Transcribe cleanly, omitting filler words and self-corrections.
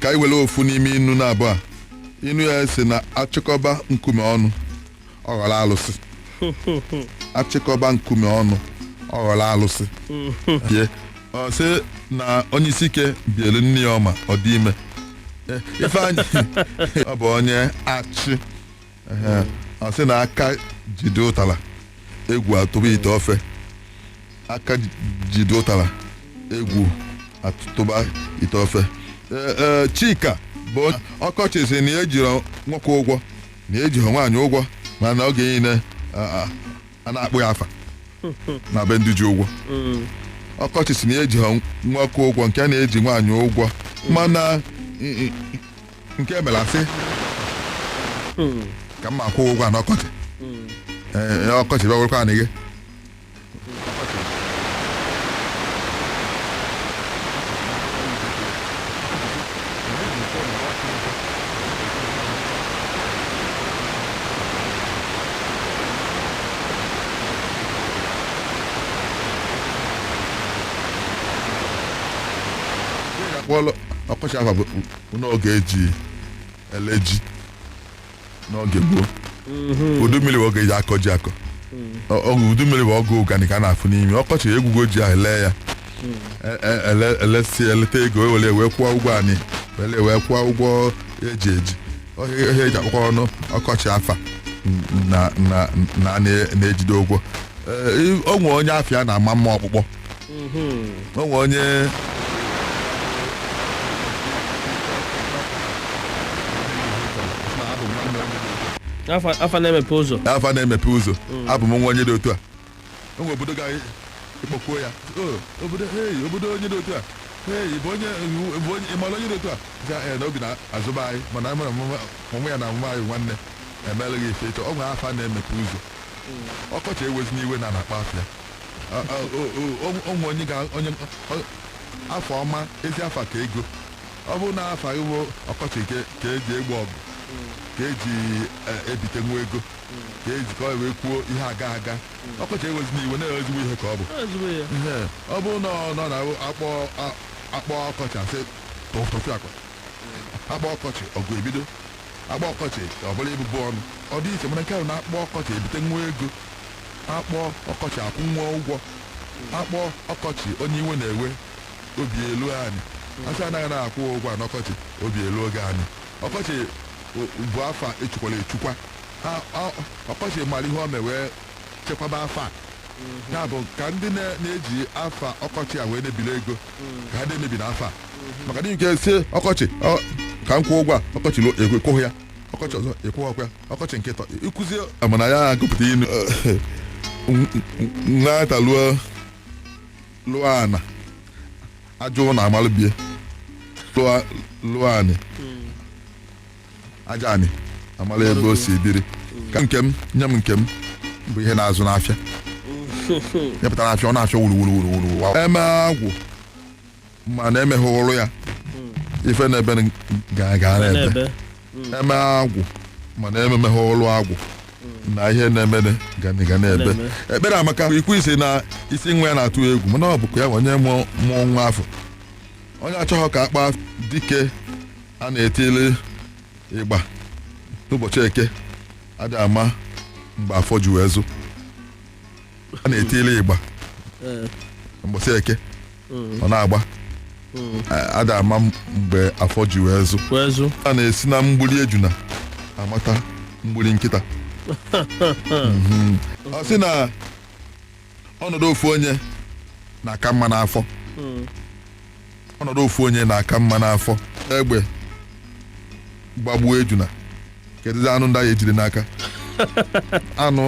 Ka anyị were ofu n'ime inu na abụọ a. Inu ya si na achịkọba nkume ọnụ, ọ ghọrọ alụsị. Achịkọba nkume ọnụ, ọ ghọrọ alụsị. Bie ọ sị na onye isi ike bielu nne ya ọma, ọ dị ime. Ifeanyị ọ bụ onye achị. Ehe, ọ sị na aka jide ụtara, egwu atụba ite ofe. Aka jide ụtara, egwu atụba ite ofe. Ee, ee, Chika bụ ọkọchị sị na ejiri nwoke ụgwọ na ejighị nwaanyị ụgwọ, mana oge niile a na-akpụ ya afa na be ndị ji ụgwọ. Ọkọchị sị na ejighị nwoke ụgwọ nke na-eji nwaanyị ụgwọ, mana nke mere asị ka mma akwụ ụgwọ a n'ọkọchị. Ee, ọkọchị bịa werekwa anị gị. Akpọọlụ ọkọchị afa bụ n'oge eji ele ji n'oge gboo. Udu mmiri bụ oge eji akọ ji akọ. Udu mmiri bụ ọgụ ụgani ka a na-afụ n'imi. Ọkọchị egwugo ji ahụ ele ya. Elesi eleta ego ewere wee kwụọ ụgwọ anyị, were wee kwụọ ụgwọ eji eji ihe eji akpọkọ ọnụ ọkọchị afa na na na na-ejide ụgwọ. Ee, o nwee onye afịa na-ama mma ọkpụkpọ. O nwee onye Afa na-emepe ụzọ. Afa na-emepe ụzọ, abụ m nwa onye dị otu a. O nwere obodo ga ịkpọkwuo ya, "O, obodo, hey, obodo onye dị otu a, hey, bụ onye bụ onye ị mara onye dị otu a?" Sị, "Ee, na obi na-azụba anyị, mana mụ na mụmụ ya na mụmụ anyị nwanne emeela gị ife ịchọ." Ọ nwere afa na-emepe ụzọ. Ọkọchị ewezi n'iwe na na-akpa afịa. O nwere onye ga onye afọ ọma, ezi afa ka ego. Ọ bụrụ na afa gị bụ ọkọchị ka eji egbu ọgụ, ka eji ebite nwa ego, ka eji ka ọ wee kwuo ihe aga aga. Ọkọchị ewezi n'iwe na-ezigbo ihe ka ọ bụ. Ezigbo ya. Ihe ọ bụrụ na ọ nọ na akpọ akpọ ọkọchị, asị tụfụ akpa. Akpọ ọkọchị, ọgụ ebido. Akpọ ọkọchị, ọ bụla ebubo ọnụ ọ dị iche, mana nke ahụ na-akpọ ọkọchị ebite nwa ego, akpọ ọkọchị akwụ nwa ụgwọ, akpọ ọkọchị onye iwe na-ewe obi elu anyị, asị anaghị na-akwụ ụgwọ a n'ọkọchị, obi elu oge anyị. Ọkọchị bụ afa echukwala echukwa. Ọkọchị mara ihe o mee wee chekwaba afa a. Ya bụ ka ndị na-eji afa ọkọchị a wee na-ebili ego ka ha na-emebi n'afa a, maka na nke si ọkọchị ka m kwụọ ụgwọ a, ọkọchị ekwughị ya, ọkọchị ọzọ ekwughịkwa ya, ọkọchị nkịtọ ịkụzie mana ya agụpụta inu nwata lụọ lụọ ana ajụ na amalụ bie lụọ lụọ anị aja anị amala ebe o si biri. Ka nke m nye m nke m bụ ihe na-azụ n'afịa ya pụtara afịa, ọ na-afịa wuru wuru wuru wuru. Eme agwụ mana emeghị ụrụ ya, ife na-ebe ga na-ebe. Na-ebe. Eme agwụ mana ememeghị ụlụ agwụ na ihe na-eme ga ga na-ebe. Na-eme. Ekpere amaka ikwu isi na isi nwa ya na-atụ egwu, mana ọ bụkwa ya onye mụọ mụọ nwa afọ onye achọghị ka akpa dike a na-etili ịgba n'ụbọchị eke adị ama mgbe afọ ji wee zụ. A na-etili ịgba ụbọchị eke ọ na-agba adị ama mgbe afọ ji wee zụ. Wee zụ. A na-esi na mgbuli ejuna amata mgbuli nkịta. Ọ sị na ọnọdụ ofu onye na-aka mma n'afọ. Ọnọdụ ofu onye na-aka mma n'afọ. Egbe gbagbuo ejuna, kedụzi anụ ndị ahụ ejide n'aka anụ?